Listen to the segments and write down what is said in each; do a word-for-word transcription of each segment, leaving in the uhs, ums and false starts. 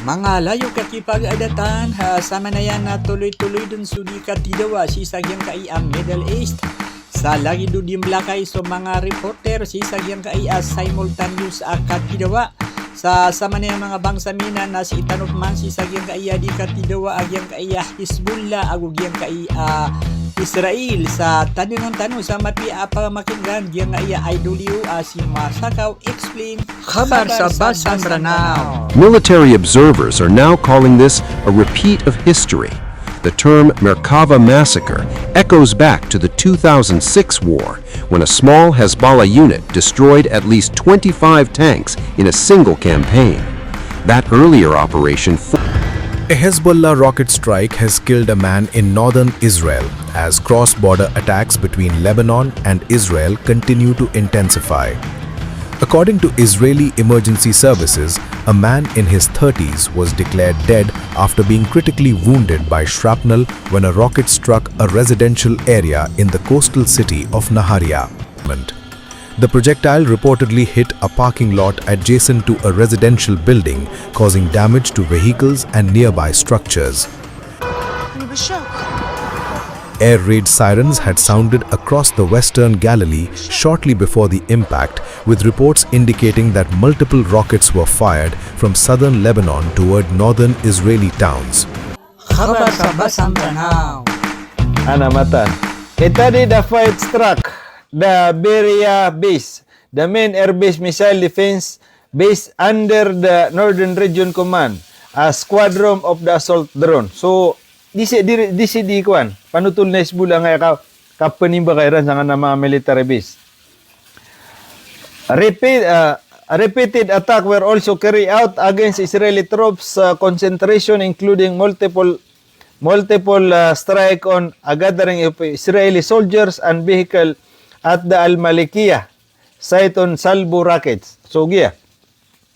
Manga layok a kipagadatan, ha, samanaya na toloy-toloy dn so di katidawa sii sa giyangkai a Middle East. Sa lagid o di mblakay so manga reporter sii sa giyangkai a simultaneous a katidawa. Sa samanaya manga bangsa mi na, na sii tano pman sii sa giyangkai a di katidawa a giyangkai a Hezbollah ago giyangkai a Israel. Sa tanongan tano sa mapiya a pamakin'gan giyangkai a idol iyo a si Masakaw Explain. Khabar sa Basang Mranaw. Military observers are now calling this a repeat of history. The term Merkava massacre echoes back to the two thousand six war, when a small Hezbollah unit destroyed at least twenty-five tanks in a single campaign. That earlier operation fo- A Hezbollah rocket strike has killed a man in northern Israel as cross-border attacks between Lebanon and Israel continue to intensify. According to Israeli emergency services, a man in his thirties was declared dead after being critically wounded by shrapnel when a rocket struck a residential area in the coastal city of Nahariya. The projectile reportedly hit a parking lot adjacent to a residential building, causing damage to vehicles and nearby structures. Air raid sirens had sounded across the western Galilee shortly before the impact, with reports indicating that multiple rockets were fired from southern Lebanon toward northern Israeli towns. Khabar sa Basang Mranaw. Ana mata. Ita di da fight struck da Beria base, the main air base missile defense base under the Northern Region Command, a squadron of the assault drone. So, di si, di, di si di kuan, panotol na Hezbollah nga aya ka, kapenimbaka iran sangkanan a manga military base. Repeat, uh, repeated attack were also carried out against Israeli troops, uh, concentration, including multiple, multiple, uh, strike on a gathering of Israeli soldiers and vehicle at the Al-Malikiya site on salvo rockets. So giya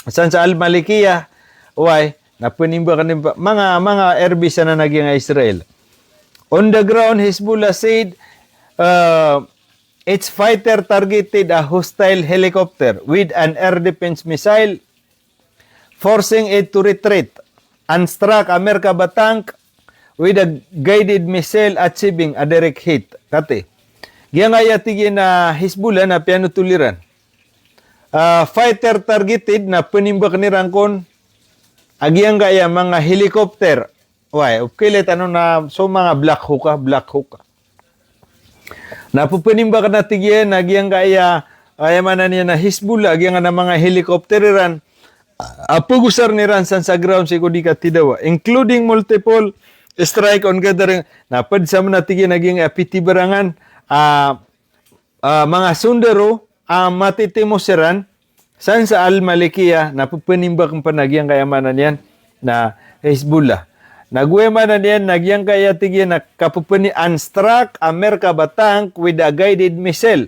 san sa Al-Malikiya, oway, na penimbaka, manga, manga air base anan a giyangkai a Israel. On the ground, Hezbollah said, uh, its fighter targeted a hostile helicopter with an air defense missile, forcing it to retreat, and struck a Merkava tank with a guided missile, achieving a direct hit. Kati, giyangkai a tig iyan a Hezbollah na piyanotol iran a fighter targeted, na penimbaka iran kon a giyangkai a manga helicopter. Oway, okay, le tano na so manga Black Hawk a, Black Hawk a. Na pepenimbaka na tig iyan a giyangkai a, aya maana niyan na Hezbollah, giyangkanan a manga helicopter iran a pegosaren iran san sa ground sii ko di katidawa, including multiple strike on gathering. Na ped sa mena tig iyan a giyangkai a pitibarangan a, a, manga sondaro a matitimo siran san sa Al-Malikiya, na pepenimbaka pen a giyangkai a maana niyan na Hezbollah. Na go aya maana niyan na giyangkai a tig iyan a kapepeni-, and struck a Merkava tank with a guided missile.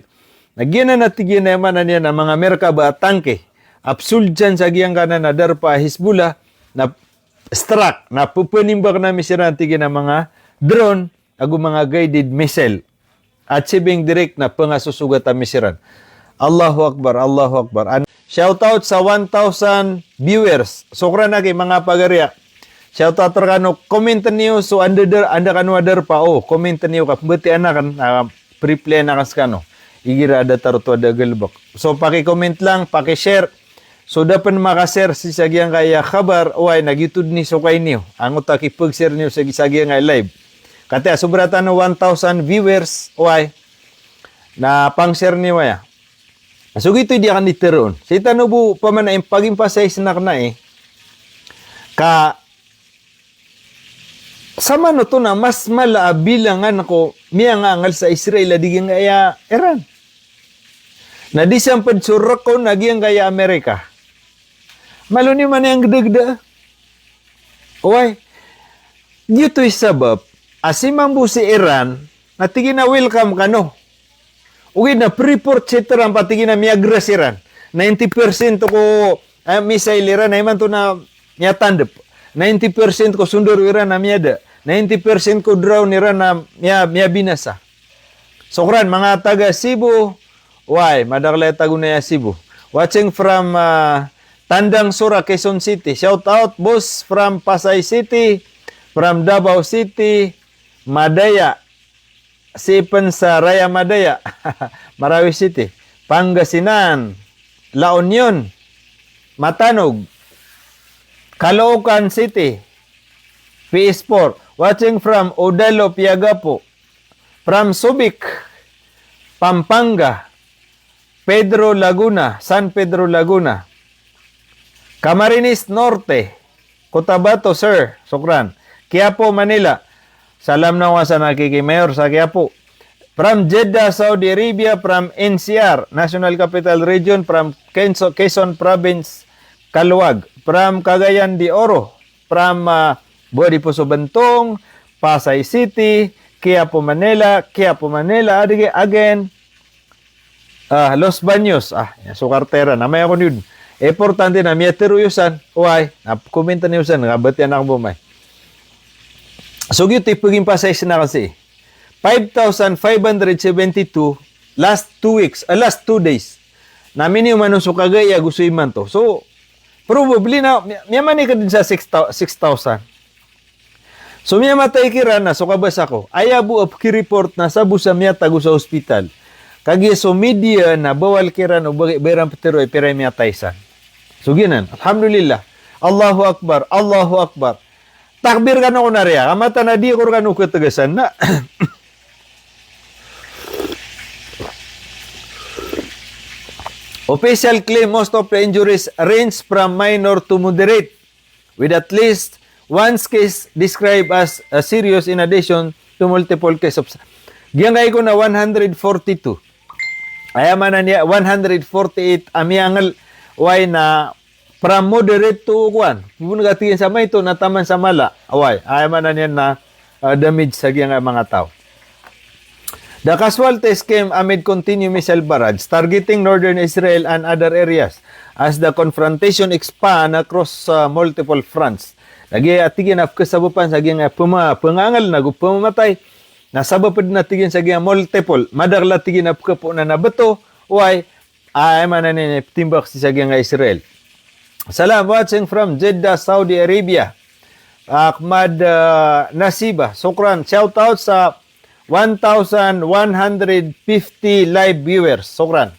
Na giyanan a tig iyan a aya maana niyan a manga Merkava a tangke a pesold san sa giyangkanan a darpa a Hezbollah na struck, na pepenimbaka ami siran tig iyan a manga drone ago manga guided missile. Achieving direct, na pengasosogatan ami siran. Allahu Akbar, Allahu Akbar. An-, shout out sa one thousand viewers. Sokran aki, manga pagariya. Shout out rekano, comment niyo so anda dar-, anda kano a darpa. O, comment niyo ka pembatiya aken, a, reply aken sekano. Igira a datar oto a da galebek. So paki-comment lang, paki-share. So da pen maka-share sii sa giyangkai a khabar, oway, na giyoto den i sokay niyo. Angoto a kipeg-share niyo sa gi-, sa giyangkai a live. Katii a sobra tano one thousand viewers, oway, na pang-share niyo aya. So giyoto i di aken di teroon. Sii tano bo pamana, pag-emphasize aken a, ka samanoto na mas mala a bilangan ko miyangangal sa Israel a di giyangkai a Iran. Na di san ped so rekon a giyangkai a Amerika. Malo niyo man iyan gedageda. Oway. Giyoto i sabap a sii mambo si Iran na tig iyan a welcome kano. Ogaid na pre-report si Trump a tig iyan a miyagra siran. Ninety percent ko, eh, missile iran na imanto na miyatandep. Ninety percent ko sondaro iran na miyada. Ninety percent ko drone iran na miya-, miyabinasa. Sokran, manga taga Cebu. Oway, madakel a tago na iya Cebu. Watching from, ah, Tandang Sora, Quezon City. Shout out, boss, from Pasay City, from Davao City, Madaya. Si Pen sa Raya Madaya, Marawi City, Pangasinan, La Union, Matanog, Caloocan City, P S four, watching from Odalo, Piagapo, from Subic, Pampanga, Pedro Laguna, San Pedro Laguna. Camarines Norte, Cotabato, sir. Shukran. Quiapo, Manila. Salam na wasa na kiki Mayor sa Quiapo. From Jeddah, Saudi Arabia, from N C R, National Capital Region, from Quezon, Quezon Province, Calauag, from Cagayan de Oro, from, ah, Boadi Poso Bentong, Pasay City, Quiapo, Manila, Quiapo, Manila, adige, again, ah, Los Baños, ah, iya so kartera, na maya ko niyo dn. Importante na miyatharo iyo san, oway, na comment niyo san, ka batiya akn bo may. So giyoto i pagimpasay sn akn sii. Five thousand five hundred seventy-two, last two weeks, ah, last two days. Na miniyoman on so kagaya ago so imanto. So, probably na, miya-, miyamanik dn sa six thou-, six thousand. So miyamatay kiran na so kabasa ko, aya bo a pkireport na sabo sa miyatago sa hospital. Kagiya so media na bawal kiran o ba-, ba iran ptharoa i pira i miyatay san. So giyanan, alhamdulillah. Allahu Akbar, Allahu Akbar. Takbir kano ko na riya, ka mataan a di ko rkano khatgasan na. Official claim, most of the injuries range from minor to moderate, with at least one case described as a serious in addition to multiple case of, giyangkai ko na one hundred forty-two. Aya maana niyan, one hundred forty-eight a miyangl, oway, na from moderate to kowan. Pphn ka tig iyan sa maito na taman sa mala. Oway, aya maana niyan na, ah, damage sa giyangkai a manga taw. The casualties came amid continued missile barrage targeting northern Israel and other areas as the confrontation expand across, uh, multiple fronts. Lagid a tig iyan a pkhasabapan sa giyangkai a pma-, pmangangl na go pmamatay. Na sabap dn a tig iyan sa giyangkai a multiple. Madakl a tig iyan a pkhapoon a bto. Oway, aya maana niyan i ptimbak sii sa giyangkai a Israel. Salam, watching from Jeddah, Saudi Arabia. Ahmad, uh, Nasiba, shukran. Shout out sa one thousand one hundred fifty live viewers. Shukran.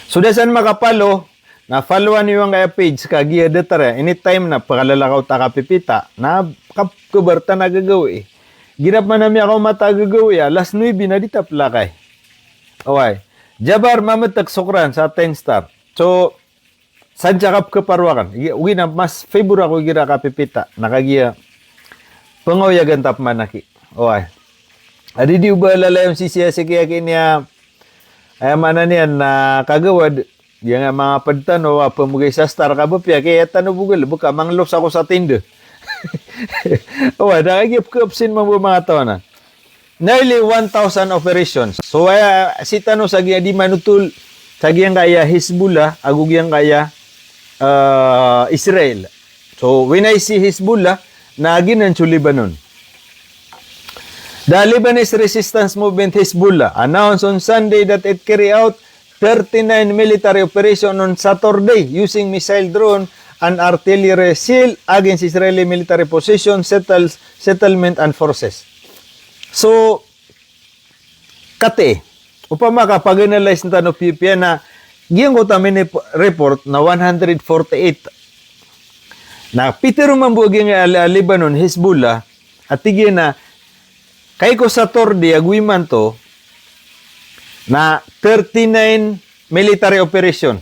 So da san makapalo, na followan iyo angkaya page, kagiya datar iyan. Anytime na pkalalakaw ta kapipita, na kap-, kabar ta na gagawii. Girap man a miyakaoma ta gagawii, alas nuebe na di ta plakay. Oway. Jabar Mametek, shukran sa ten star. So, sadn sa kapkhaparoakan. Igi-, ogaid na mas favor ako igira kapipita. Na kagiya, pngaoyagan ta pman aki. Oway. A di di o ba lalayon sii siya sii ki aki niyan, aya maana niyan na kagawad, giyangkai a manga pd tano a pmbgay sa star ka ba piya, kaya tano bogol, bka manglos ako sa tinda. Oway, da kagiya pkha-absent mambo a manga taw anan. Nearly one thousand operations. So, aya, sii tano sa giya di manotol, sa giyangkaya Hezbollah, ago giyangkaya, ah, Israel. So, when I say Hezbollah, na giyanan so Lebanon. The Lebanese Resistance Movement, Hezbollah, announced on Sunday that it carry out thirty-nine military operation on Saturday using missile, drone and artillery shell against Israeli military position, settles, settlement and forces. So, kati, opama ka pag-analyze tano pipiya na giyangkoto a mini-report na one hundred forty-eight. Na pitharo mambo a giyangkai a, a Lebanon, Hezbollah, a tig iyan a kagiya ko Saturday ago imanto na thirty-nine military operation.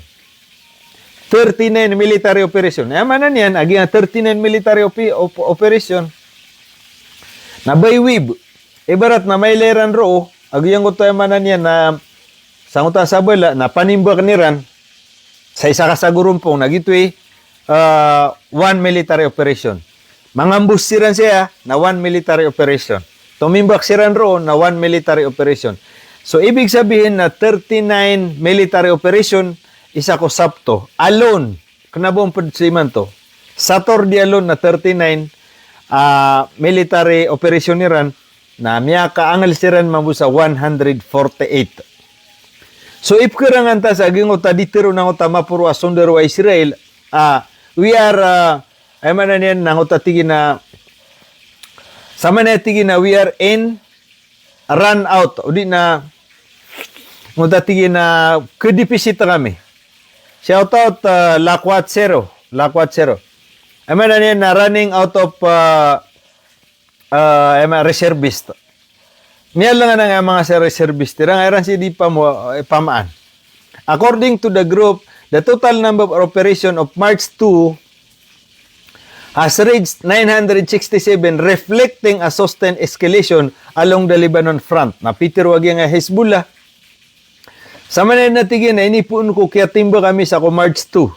Thirty-nine military operation. Aya maana niyan, a giyangkai a thirty-nine military ope-, op-, operation. Na by wave. Ibarat na mailay iran roo, a giyangkoto aya maana niyan na sangkoto a sabala, na panimbakn iran sa isa ka sagorompong, na giyoto i, ah, one military operation. Mangambush siran saya, na one military operation. Tomimbak siran roo, na one military operation. So, ibig sabihin na thirty-nine military operation, isa ko Sabto. Alone, kna ba on pd so imanto. Saturday alone na thirty-nine, ah, military operation iran, na miyakaangl siran mambo sa one hundred forty-eight. So ipkharangan ta sa giyangkoto a di tero na ngkoto a maporo a sondaro a Israel, ah, we are, ah, aya maana niyan na ngkoto a tig iyan a, sa maana tig iyan a we are in run out, o di na ngkoto a tig iyan a kadipisit kami. Shout out, ah, Lakwat Zero, Lakwat Zero. Aya maana niyan na running out of, ah, ah, aya maana reservist. Miyalangan angkaya manga sa reservist iran, iran sii di pamo-, eh, pamaan. According to the group, the total number of operation of March two has reached nine hundred sixty-seven, reflecting a sustained escalation along the Lebanon front. Na pitharo a giyangkai a Hezbollah, sa maana niyan na tig iyan a inipoon ko kiyatimbak ami sa ko March two.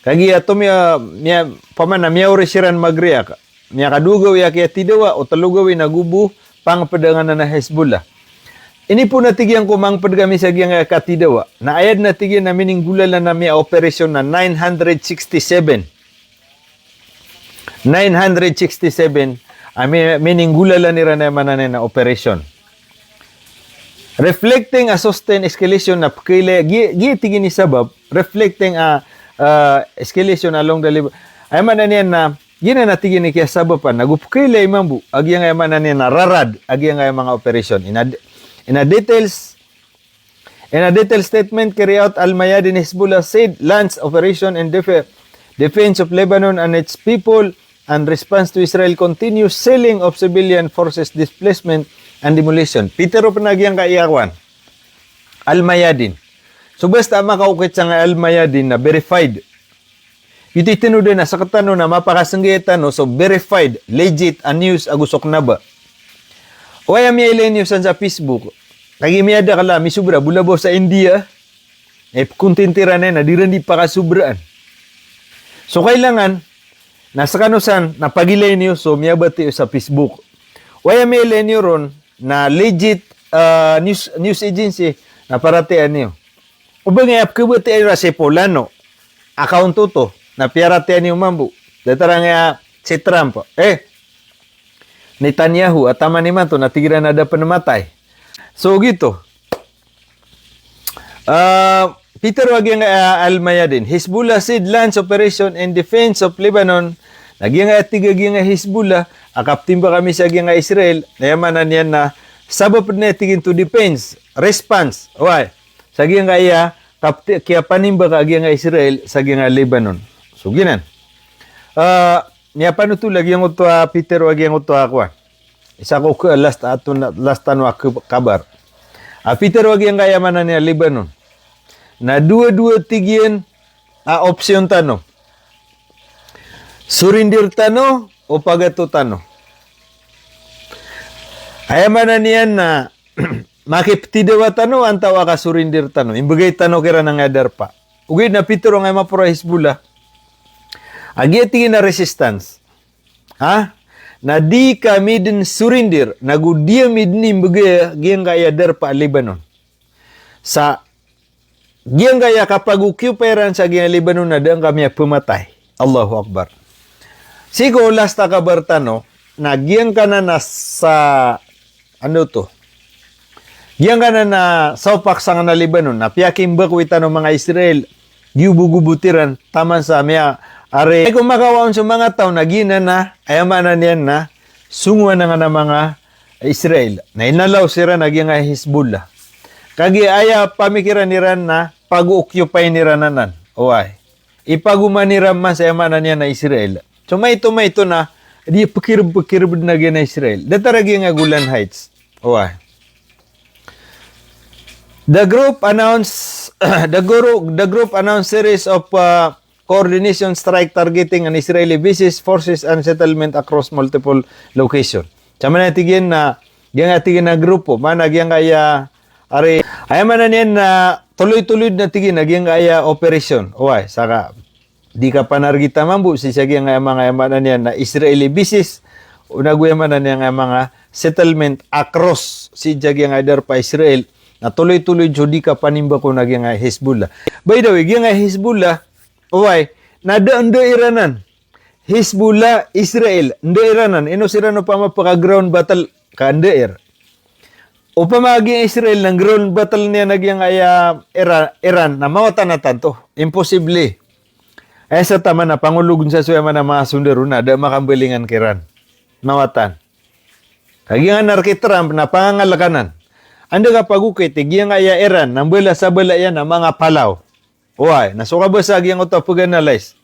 Kagiya to miya, miya, pamana miyaori siran mag-react. Miyakadowa gawii a kiyatidawa, o telo gawii na go bo pangped angkanan a Hezbollah. Inipoon a tig iyan ko mangped kami sa giyangkai a katidawa. Na aya den a tig iyan a mininggolalan ami a operation na nine hundred sixty-seven. Nine hundred sixty-seven a mi-, mininggolalan iran a aya maana niyan na operation. Reflecting a sustained escalation na pkhailay, gi-, giya tig iyan i sabap, reflecting a, ah, escalation along the Leb-, aya maana niyan na, giyanan a tig iyan i kiyasabapan, na go pkhailay mambo a giyangkai a aya maana niyan na rarad a giyangkai a manga operation. In a, in a details, In a detailed statement carried out, Al-Mayadeen Hezbollah said, launched operation in def-, defense of Lebanon and its people, and response to Israel continuous shelling of civilian forces, displacement and demolition. Pitharo pen a giyangkai a kowan, Al-Mayadeen. So basta makaokit sangkai a Al-Mayadeen na verified. Giyoto i tenodan a sktano na mapakasenggay tano so verified, legit a news ago so kna ba. Oway a miyailay niyo san sa Facebook, kagiya miyadakel a misobra bo labaw sa India, eh, pkontintiran iyan na di ran di pakasobraan. So kailangan na skano san na pagilay niyo so miyabatiyo sa Facebook. Oway a miyailay niyo ron na legit, ah, news, news agency na paratiyayaan niyo. O ba ngka aya pkhabatiya iran si Polano, account oto, na piyaratiyaya niyo mambo. Datar angkaya si Trump, eh, Netanyahu, a taman imanto na tig iran a da pen matay. So giyoto. Ah, pitharo a giyangkai a, ah, Al-Mayadeen, Hezbollah said launch operation in defense of Lebanon. Na giyangkai a tig a giyangkai a Hezbollah a kaptimbak ami sa giyangkai a Israel. Na aya maana niyan na sabap den a tig iyan to defense, response. Oway. Sa giyangkai a kapti-, kiyapanimbaka a giyangkai a Israel sa giyangkai a Lebanon. So giyanan. Ah, miyapanothol a giyangkoto a pitharo a giyangkoto a kowan. Isa ko ke last ato na, last tano a ke-, kabar. A pitharo a giyangkai a aya maana niyan a Lebanon na dowa-dowa tig iyan a option tano. Surrender tano o pagato tano. Aya maana niyan na makiptidawa tano antaa ka surrender tano. Imbegay tano kiran angkaya darpa. Ogaid na pitharo angkaya maporo a Hezbollah a giya tig iyan a resistance, ha? Na di kami den surrender, na go di ami den imbegay giyangkaya darpa a Lebanon. Sa giyangkaya kapag-occupy iran sa giyangkai a Lebanon na da ngka miyapematay. Allahu Akbar. Sii ko last a kabar tano, na giyangkanan a sa, ano to? Giyangkanan a saopak sangkanan a Lebanon, na piyakimbakoi tano manga Israel, giyobogobotiran, taman sa miya, ari. Ay ko makawaon so manga taw na giyanan a, aya maana niyan na, songowan angkanan a manga Israel. Na inalaw siran a giyangkai a Hezbollah. Kagiya aya pamikiran iran na pag-occupy iran anan. Oway. Ipagoman iran man sa aya maana niyan na Israel. So maito-maito na di pekireb-pekireb den a giyangkai a Israel. Datar a giyangkai a Golan Heights. Oway. The group announced, the guru-, the group announced series of, uh, coordination strike targeting an Israeli bases, forces and settlement across multiple location. Sa maana tig iyan na, giyangkai a tig iyan a grupo, maana giyangkai a, ari, aya maana niyan na toloy-toloy den a tig iyan a giyangkai a operation. Oway, saka di kapanargeta mambo sii sa giyangkai a manga aya maana niyan na Israeli bases, o nago aya maana niyan a manga settlement across sii sa giyangkai a darpa Israel, na toloy-toloy so di kapanimbako na giyangkai a Hezbollah. By the way, giyangkai a Hezbollah, oway, na da, ndair anan. Hezbollah, Israel, ndair anan. Ino siran opama paka-ground battle ka ndair. Opama a giyangkai a Israel na ground battle niyan a giyangkai a Ira-, Iran, na mawatan a tanto. Imposible. Aya sa taman a pangologon sa so aya maana a manga sondaro na da makambalingan ki Iran. Mawatan. Kagiya nga na rk i Trump na pangangalk anan. Anda ka pagokit i giyangkai a Iran na mbala sa bala iyan a manga palaw. Oway, na so kabasa a giyangkoto a pag-analyze.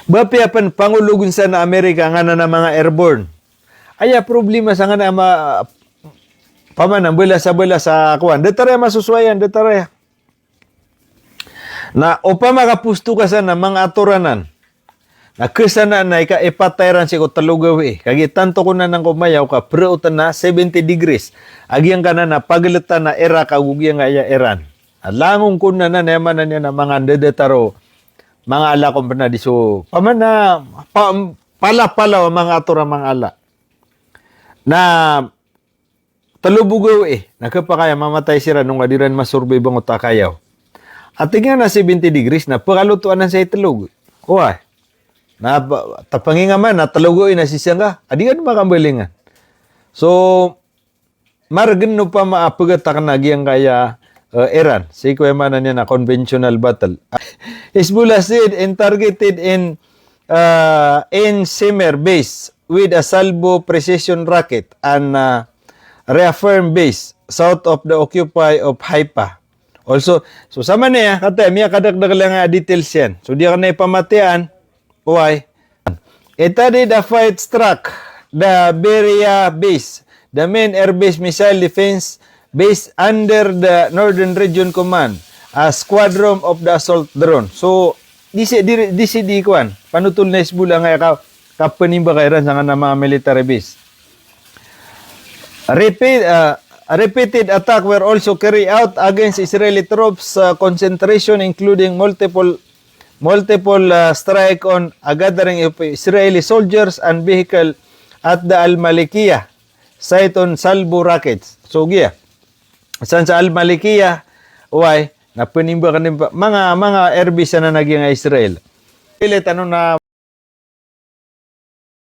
Ba apiya pn pangologon san a Amerika nganan a manga airborne. Aya problema sa nganan a ma-, opama na mbala sa bala sa kowan. Datar aya masosowa iyan, datar aya. Na opama ka posto ka san a manga atoran anan. Na khasanan na ika ipatay ran sii ko tlo gawii. Kagiya tanto kon anan ko mayaw ka praot na seventy degrees. A giyangkanan a pagltan a Iraq ago giyangkai a Iran. Na langon kon anan aya maana niyan na manga ndadatar o manga ala kon pn a di so. Opama na pa-, palapalaw a manga ator a manga ala. Na tlo bo gawii, na khapakay a mamatay siran o nga di ran masorbay ba ngoto a kayaw. A tig iyan a seventy degrees na pkalotoan anan sa i tlo gawii. Oway. Na pa-, tapangingaman na tlo gawii na sisangga. A di ka dn makambalingan. So, margn opama a pgatak na giyangkai a, eh, Iran. Sii ko aya maana niyan na conventional battle. Hezbollah said in targeted in, uh, in Shemer base with a salvo precision rocket and, uh, reaffirm base south of the occupy of Haifa. Also, so samanaya, kataya, miyakadakdakl iyan a details iyan. So, di akn ipamatiya an, oway. It added a flight struck the Beria base, the main air base missile defense base under the Northern Region Command, a squadron of the assault drone. So, di si, di, di si di kowan, panotol na Hezbollah nga aya ka, kapnimba ka Iran sa nganan a manga military base. Repeat, uh, repeated attack were also carried out against Israeli troops, uh, concentration, including multiple, multiple, uh, strike on a gathering of Israeli soldiers and vehicle at the Al-Malikiya site on salvo rockets. So, giya san sa Al-Malikiya, oway, na pnimba kn, manga, manga airbase anan a giyangkai a Israel. Pilit ano na